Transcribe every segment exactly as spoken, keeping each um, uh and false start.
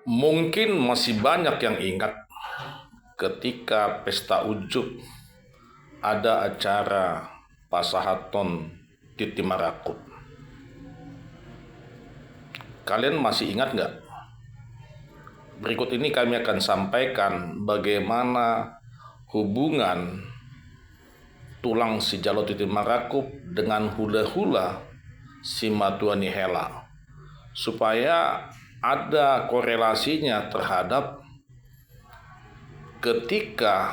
Mungkin masih banyak yang ingat ketika pesta unjuk ada acara pasahathon tintin marangkup. Kalian masih ingat nggak? Berikut ini kami akan sampaikan bagaimana hubungan tulang sijalo tintin marangkup dengan hula-hula simatua ni hela, supaya ada korelasinya terhadap ketika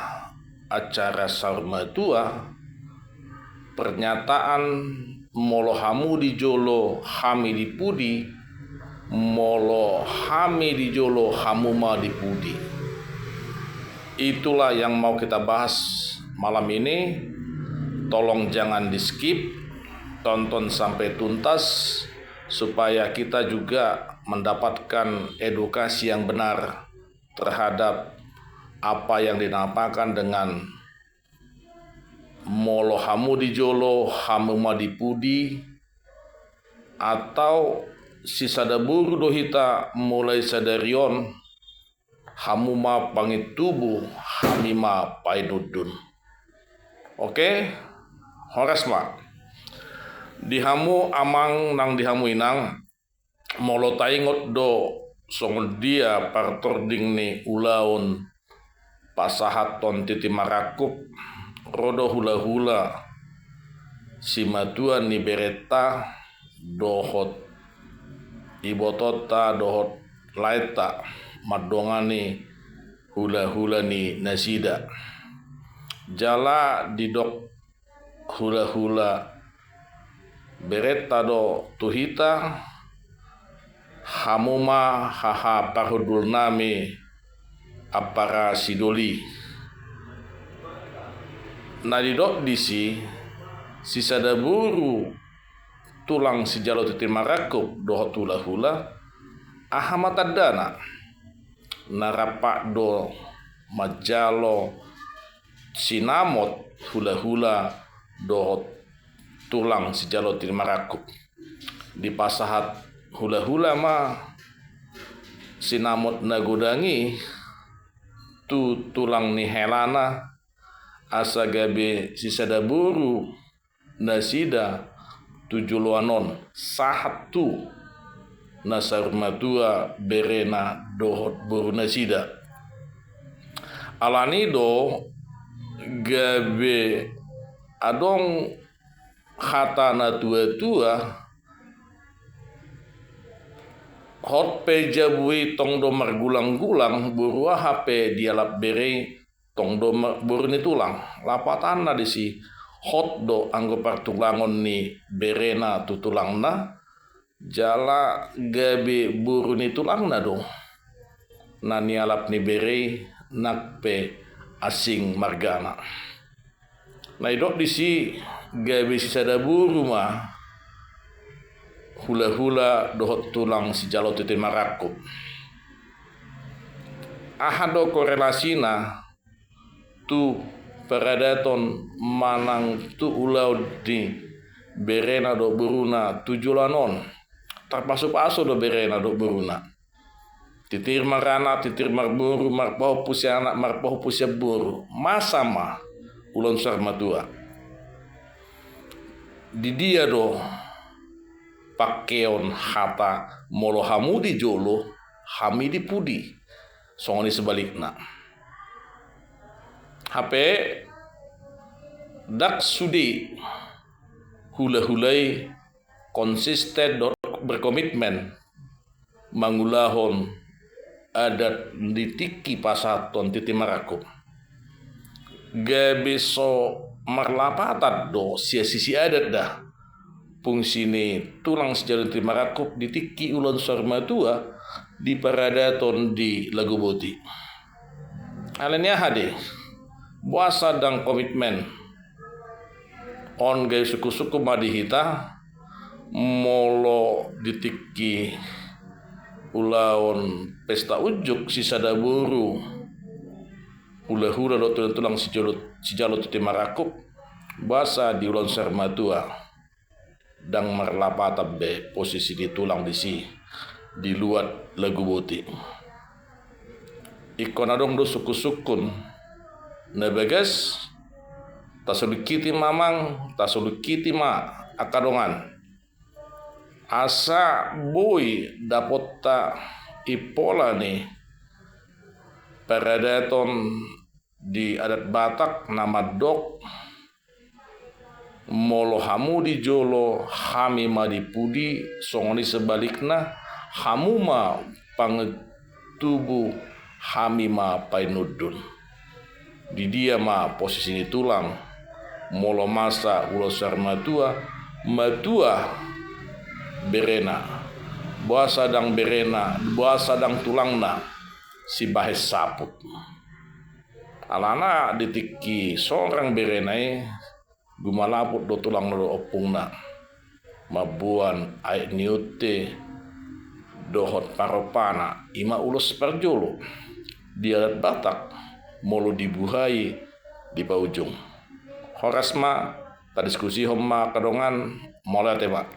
acara saur matua, pernyataan molo hamu di jolo, hami di pudi, molo hami di jolo, hamu ma di pudi. Itulah yang mau kita bahas malam ini. Tolong jangan di-skip, tonton sampai tuntas, supaya kita juga mendapatkan edukasi yang benar terhadap apa yang dinamakan dengan molo hamu di jolo, hamu ma di pudi, atau sisada boru do hita mulai sadari on, hamu ma pangintubu, hami ma painundun. Oke, horas ma. Di hamu amang nang di hamu inang, molo taingot do songon dia partording ni ulaon pasahathon tintin marangkup, ro do hula-hula simatua ni berenta dohot ibotonta dohot laenta mandongani hula-hula ni nasida. Jala didok hula-hula berenta do tu hita, hamu ma haha parhundulnami ampara sidoli. Na didok disi, sisada boru tulang sijalo tintin marangkup dohot hula-hula, aha ma tandana? Na rap do manjalo sinamot hula-hula dohot tulang sijalo tintin marangkup. Dipasahat hula-hula ma sinamot na godang i tu tulang ni helana, asa gabe sisada boru nasida tu joloan on, sahat tu na saur matua berena dohot boru nasida. Alani do gabe adong hata na tua-tua, hot pe jabu i tong do margulang-gulang, boru aha pe dialap bere i tong do ma-, boru ni tulang. Lapatanna disi, hot do anggo partulangon ni berena tu tulangna, jala gabe boru ni tulangna do na nialap ni bere i, nang pe asing margana. Na didok disi, gabe sisada boru ma hula-hula dohot tulang sijalo tintin marangkup. Aha do korelasina tu paradaton manang tu ulaon ni berena dohot boruna tu joloan on? Tarpasu-pasu do berena dohot boruna. Titir maranak, titir marboru, marpahompu sianak, marpahompu siamboru. Masa ma ulaon saur matua? Di dia do pangkeon hata molo hamu di jolo, hami di pudi? Songon i sebalikna. Hape ndang sude hula-hula i konsisten dohot berkomitmen mangulahon adat di tingki pasahathon tintin marangkup. Gabe so marlapatan do sian sisi adat da fungsi ni tulang sijalo tintin marangkup di tingki ulaon saur matua di paradaton di Laguboti. Alani aha do i? Boasa ndang komitmen? On gabe sungkun-sungkun ma di hita, molo di tingki ulaon pesta unjuk sisada boru hula-hula dohot tulang-tulang sijalo, sijalo tintin marangkup, boasa di ulaon saur matua ndang marlapatan be posisi ni tulang disi di luat Laguboti? Ingkon adong do sungkun-sungkun. Na bagas, tasulingkiti ma amang, tasulingkiti ma angka dongan. Asa boi dapotta impola ni paradaton di adat Batak na mandok, molo hamu di jolo, hami ma di pudi, songon i sebalikna, hamu ma pangan tubu, hami ma painundun. Di dia ma posisi ni tulang? Molo masa ulos saur matua, matua berena. Boasa ndang berena, boasa ndang tulangna, sibahen saput. Alana di tingki sonang berena i, gumalaput do tulangna dohot ompungna mamboan aek ni unte dohot parompana, i ma ulos parjolo. Di adat Batak, molo dibuhai, dipaujung. Horas ma, tadiskusihon ma angka dongan. Mauliate ma.